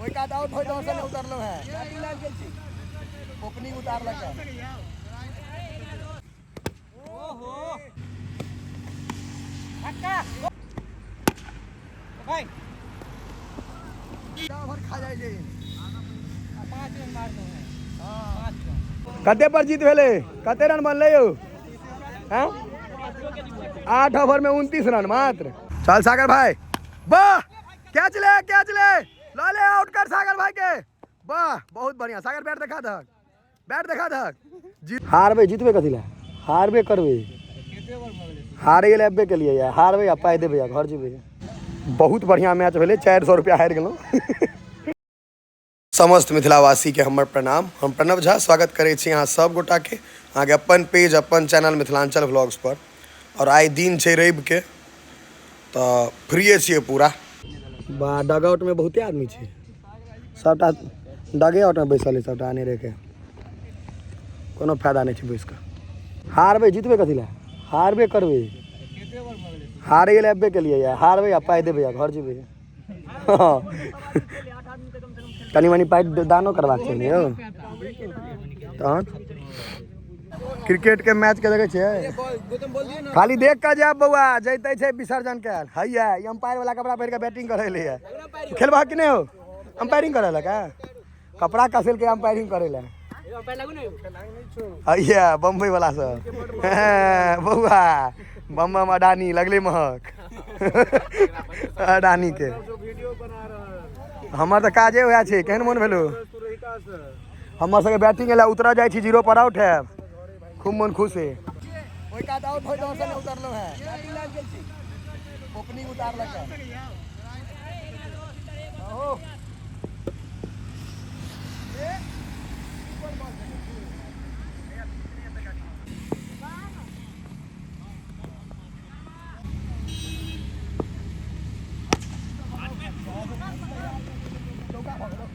ओहि कात आउट होय दौड़ से नहि उतरलहुँ हैं। ओपनिंग उतारलक है। भाई ओवर खा जाइ छै। 5 रन मारनो है। 5 रन। कते पर जीत भेलै? कते रन बनलै यौ? हैं? 8 ओवर में 29 रन मात्र। चल सागर भाई, वाह, कैच ले, कैच ले, ल ले, आउट कर सागर भाई के। वाह, बहुत बढ़िया। सागर बैट देखा दहक, बैट देखा दहक। जीत हारबै जीतबै कथी लए? हारबे करबै। हारे गेलै अबे के लिए यार, हारबै आ पाइ देबै आ घर जेबै। बहुत बढ़िया मैच भेलै, 400 रुपया हारि गेलहुँ। समस्त मिथिलावासी के हमर प्रणाम। हम प्रणव झा स्वागत करै छी अहाँ सब गोटा के अहाँके अपन पेज अपन चैनल मिथिलांचल व्लॉग्स पर। और आइ दिन छै रवि के, तऽ फ्रीए छियै पूरा। बा डग आउट में बहुते आदमी छै, सबटा डगे आउट में बैसल है, सबटा अनेरे के कोनो फायदा नहि छै बैस कऽ। हारबै जीतबै कथी लए? हारबे करबै। हारे गेलै अबे के लिए यार, हारबै आ पाइ देबै आ घर जेबै। कनि मनि पाइ दानो करबाक छै ने यौ। तहन क्रिकेट के मैच के देखै छियै, खाली देख कऽ जायब बौआ, जैते छै विसर्जन कयल हैया। ई अम्पायर वाला कपड़ा पहिर कऽ बैटिंग करै लए खेलबह कि नहि हो? अम्पायरिंग करै लए का कपड़ा कसेल के अम्पायरिंग करै लए हैया। बम्बई वाला सब बौआ, बम बम अडानी लगले महक अडानी के। हमर तऽ काजे वएह छै। केहन मोन भेलो? हमर सबके बैटिंग एला उतरा जाइ छी, जीरो पर आउट है, खूब मन खुश है। ओहि कात आउट होय दौड़ से नहि उतरलहुँ हैं, ओपनिंग उतारलक है। चौका भऽ गेलौ।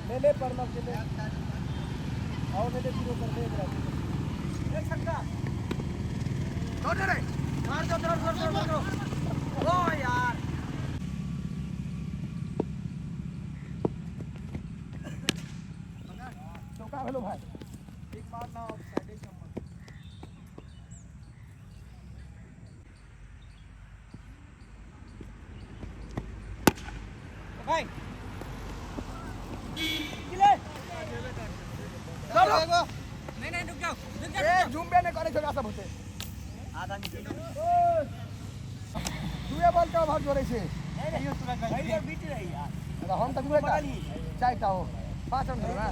ले ले परमल के ले आओ, ले ले, जीरो कर ले एकरा। एक छक्का दौड़ रे, मार दो, दौड़ दौड़ दौड़ दौड़। ओ यार, चौका भेलो भाई। एक मारना ऑफ साइड, एक नंबर। भाई नहीं नहीं, रुक जाओ, रुक जाओ। ए झुमबे नहि करै छै ओकरा सब होते। आधा नीचे। दुए बॉल के ओवर जोड़ै छै। नहीं सूरज भाई, ये बीट रही यार। तऽ हम तऽ दुए टा चारिटा हो, 5 रन भेल ने।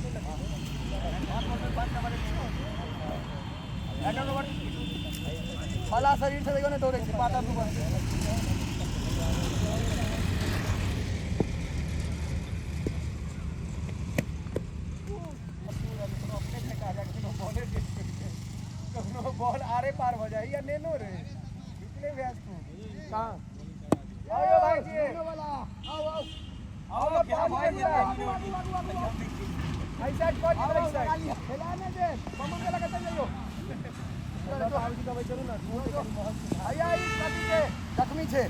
फला शरीर से देखियौ ने दौड़ै छै पातर दुबर। कखनो बॉल आरे पार भऽ जाइ या नेनो रे निकले भैंस तू कहाँ। आओ यौ भाईजी, आओ आओ आओ, पानी दे। एहि साइड कऽ दियौ, एहि साइड खेला नहि दे। बम के लगा चल जइयो। हैया ई कथी के जख्मी छै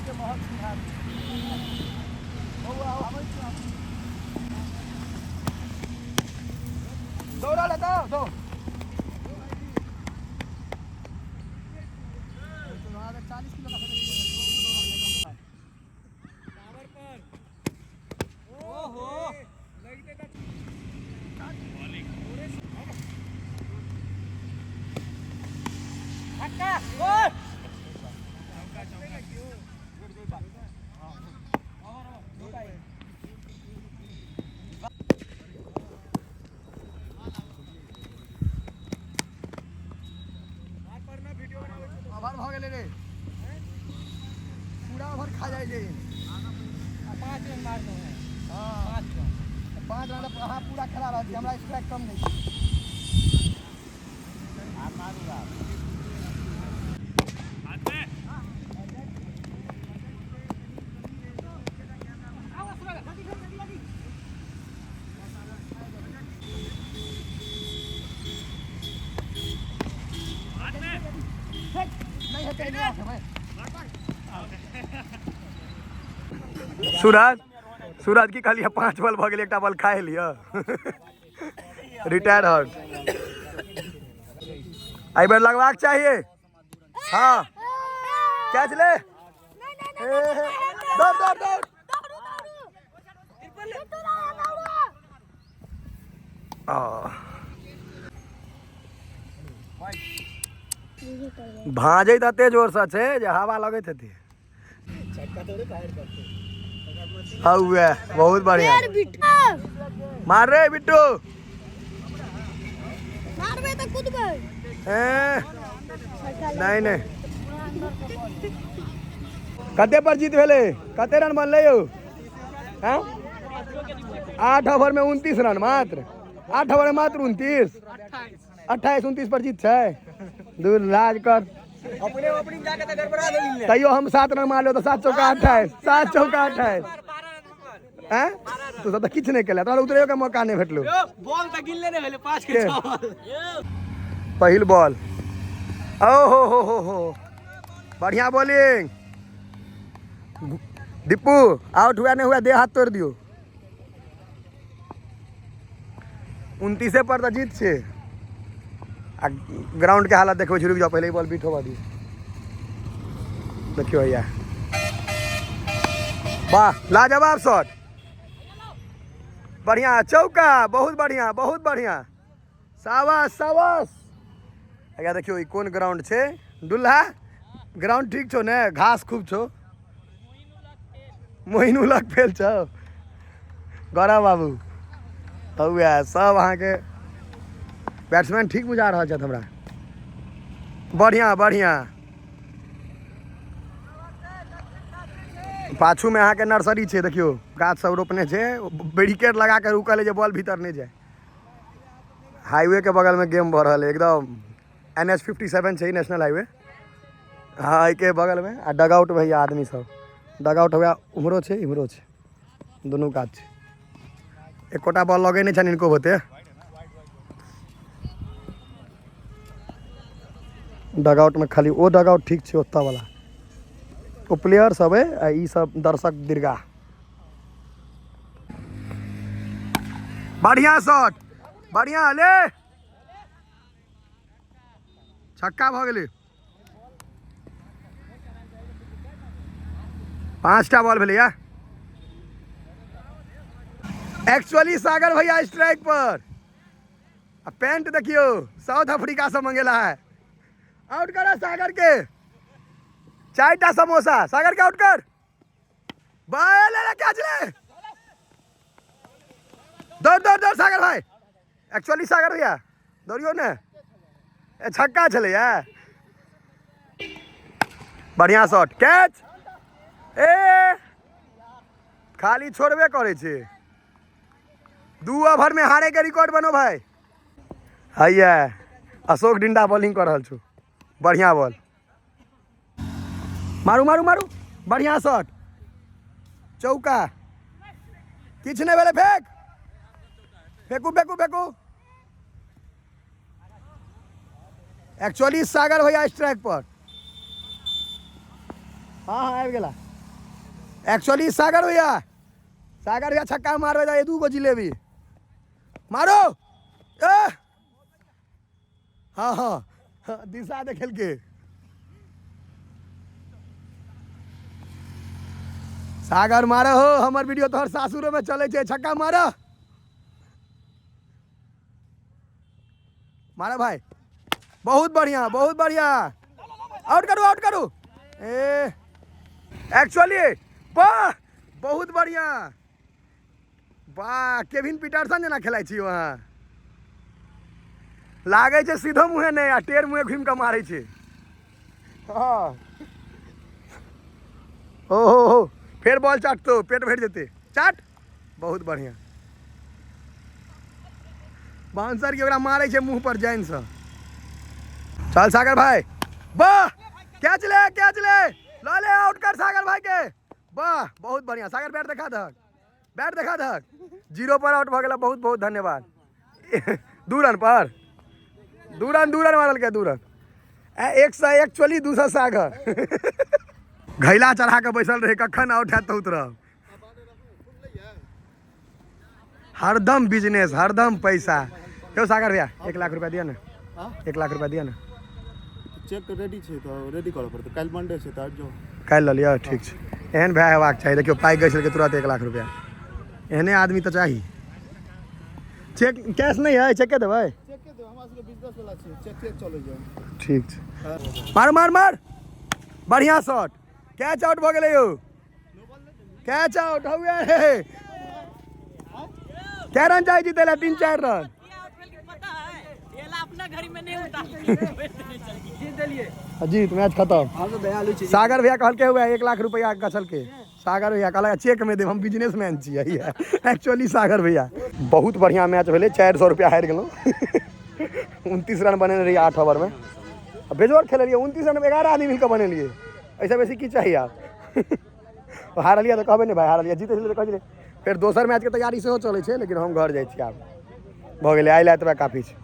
के महक सिंघार। बौआ आओ, दौड़ा ले दो दो। 40 किलो का। टावर पर। ओहो, छक्का गोल। ओवर भऽ गेलै रे, पूरा ओवर खा जाइ छै। 5 रन मारनो है। हँ। 5 रन। 5 रन अहाँ पूरा खेला रहल छी, हमरा स्ट्राइक कम नहि छै। सूरज, सूरज की कहलियै 5 बॉल भऽ गेलै, 1टा बॉल खाए लिअ। रिटायर हट। एहि बेर लगबाक चाहिए। हाँ कैच ले। दौड़ दौड़ दौड़। भाजै तऽ एते जोरसँ छै जे हवा लगैत हेतै। हौवे बहुत बढ़िया। मार रे बिट्टू। मारबे तऽ कूदबै। ए, नहीं नहीं। कते पर जीत भेलै? कते रन बनलै यौ? हैं? 8 ओवर में 29 रन मात्र। 8 ओवर में मात्र 29। 28 29 पर जीत छै। दूर लाज कर। अपने ओपनिंग जाके तऽ गड़बड़ा देली। तैयो हम 7 रन मारलियो तऽ 7 चौका 28। 7 चौका 28। हैं? तू सब तऽ किछु नहि केलक, तोरा उतरैयो के मौका नहि भेटलो। यौ, बॉल तऽ गिनले नहि भेलै, 5 के के? 6 बॉल। पहिल बॉल। ओ हो हो हो हो, बढ़िया बॉलिंग। दीपू आउट हुआ नहीं हुआ, देह हाथ तोड़ दियो। 29 पर तऽ जीत छै। आ ग्राउंड के हालत देखबै छी, रुकि जाओ, पहिले ई बॉल बीट होबऽ दियौ। देखियौ भैया, वाह लाजवाब शॉट, बढ़िया चौका, बहुत बढ़िया, बहुत बढ़िया, शाबाश शाबाश। भैया देखियौ ई कोन ग्राउंड छै। दुल्हा ग्राउंड ठीक छौ ने? घास खूब छौ। मोइनुलक फेल छौ। गौरव बाबू तऽ उएह सब अहाँके बैट्समैन ठीक बुझा रहल छथि हमरा। बढ़िया बढ़िया। पाछू में अहाँके नर्सरी छै, देखियौ गाछ सब रोपने छै, बैरिकेड लगा के रुकल है जे बॉल भीतर नहि जाय। हाईवे के बगल में गेम भऽ रहल है एकदम। एन एच 57 छै नेशनल हाईवे, हाँ एहिके बगल में। आ डगआउट भैया आदमी सब डगआउट भैया उम्हरो छै इम्हरो छै, दुनू कात छै। एकोटा बॉल लगै नहि छनि हिनको होते। डगआउट में खाली ओ डगआउट ठीक छै, ओतऽ वाला ओ प्लेयर सब है आ ई सब दर्शक दीर्घा। बढ़िया शॉट, बढ़िया ले, छक्का भऽ गेलै। 5टा बॉल भेलैया। एक्चुअली सागर भैया स्ट्राइक पर। आ पैंट देखियौ साउथ अफ्रीका से मंगेला है। आउट कर सागर के, 4टा समोसा सागर के आउट कर। बाय ले ले कैच ले, दौड़ दौड़ दौड़ सागर भाई। एक्चुअली सागर भैया दौड़ियो ने, ए छक्का छलैया। बढ़िया शॉट, कैच। ए खाली छोड़बे करै छै। 2 ओवर में हारे के रिकॉर्ड बनो भाई। हैया अशोक डिंडा बॉलिंग कर रहल छौ, बढ़िया बॉल, मारू मारू मारू, बढ़िया शॉट, चौका। किछु नहि भेलै, फेंक फेंकू फेंकू फेंकू। एक्चुअली सागर भैया स्ट्राइक पर। हाँ हाँ आबि गेला। एक्चुअली सागर भैया, सागर भैया छक्का मारबै तऽ 2 गो जिलेबी मारो। ए हाँ हाँ दिशा देखेलके। सागर मारो हो, हमर वीडियो तोहर सासुरो में चलै छै, छक्का मारो मारो भाई। बहुत बढ़िया बहुत बढ़िया, आउट करू आउट करू। ए एक्चुअली वाह बहुत बढ़िया, वाह केविन पीटरसन जेना खेलाइ छी अहाँ। लागै छै सीधो मुँहे नहि आ टेढ़ मुँहे घुमि कऽ मारै छै। हाँ ओ हो हो, फेर बॉल चाटतो पेट भरि जेतै, चाट। बहुत बढ़िया, बाउंसर के ओकरा मारै छै मुँह पर जाइन सँ। चल सागर भाई, वाह कैच ले कैच ले, लऽ ले आउट कर सागर भाई के। वाह बहुत बढ़िया सागर, बैट देखा दहक, बैट देखा दहक। 0 पर आउट भऽ गेला, बहुत बहुत धन्यवाद। 2 रन पर, 2 रन, 2 रन मारलकै, 2 रन। 101 चोली 200 सागर। घैला चढ़ा कऽ बैसल रहे, कखन आउट हैत तऽ उतरब। हरदम बिजनेस, हरदम पैसा। यौ सागर भैया, 1 लाख रुपया दिअ ने। 1 लाख रुपया दिअ ने। चेक रेडी छै तऽ रेडी करऽ पड़तै। काल्हि मंडे छै, तऽ आबि जाउ। काल्हि लऽ लिअ, ठीक छै। एहन भए हेबाक चाही। देखियौ, पाइ गै छलकै, तुरंत 1 लाख रुपया। एहने आदमी तऽ चाही। चेक कैश नहि है, चेके देबै। चेक के देब, हमरा सबके बिजनेस वाला छै, चेक चेक चलै छै। ठीक छै, मार मार मार। बढ़िया शॉट, कैच आउट भऽ गेलै यौ, कैच आउट हौए रे। कै रन चाही जीतै लए? तीन चारि रन। पता है, ये अपना घर में नहीं होता। जीत दिलिए। जीत, मैच खत्म। हम तो दयालु छी। सागर भैया कहलकै हुआ 1 लाख रुपया गछलकै। सागर भैया कहलक चेक में देब, हम बिजनेसमैन छियै। एक्चुअली सागर भैया, बहुत बढ़िया मैच भेलै। 400 रुपया हारि गेलहुँ। 29 रन बनेने रहियै 8 ओवरमे आ बेजोड़ खेललियै। 29 रन 11 आदमी मिलकऽ बनेलियै। एहिसँ बेसी की चाही आब? हारलियै तऽ कहबै ने भाय हारलियै, जीतै छलियै तऽ कहै छलियै। फेर दोसर मैचके तैयारी सेहो चलै छै, लेकिन हम घर जाइ छी आब। भऽ गेलै, आइ लए एतबा काफी छै।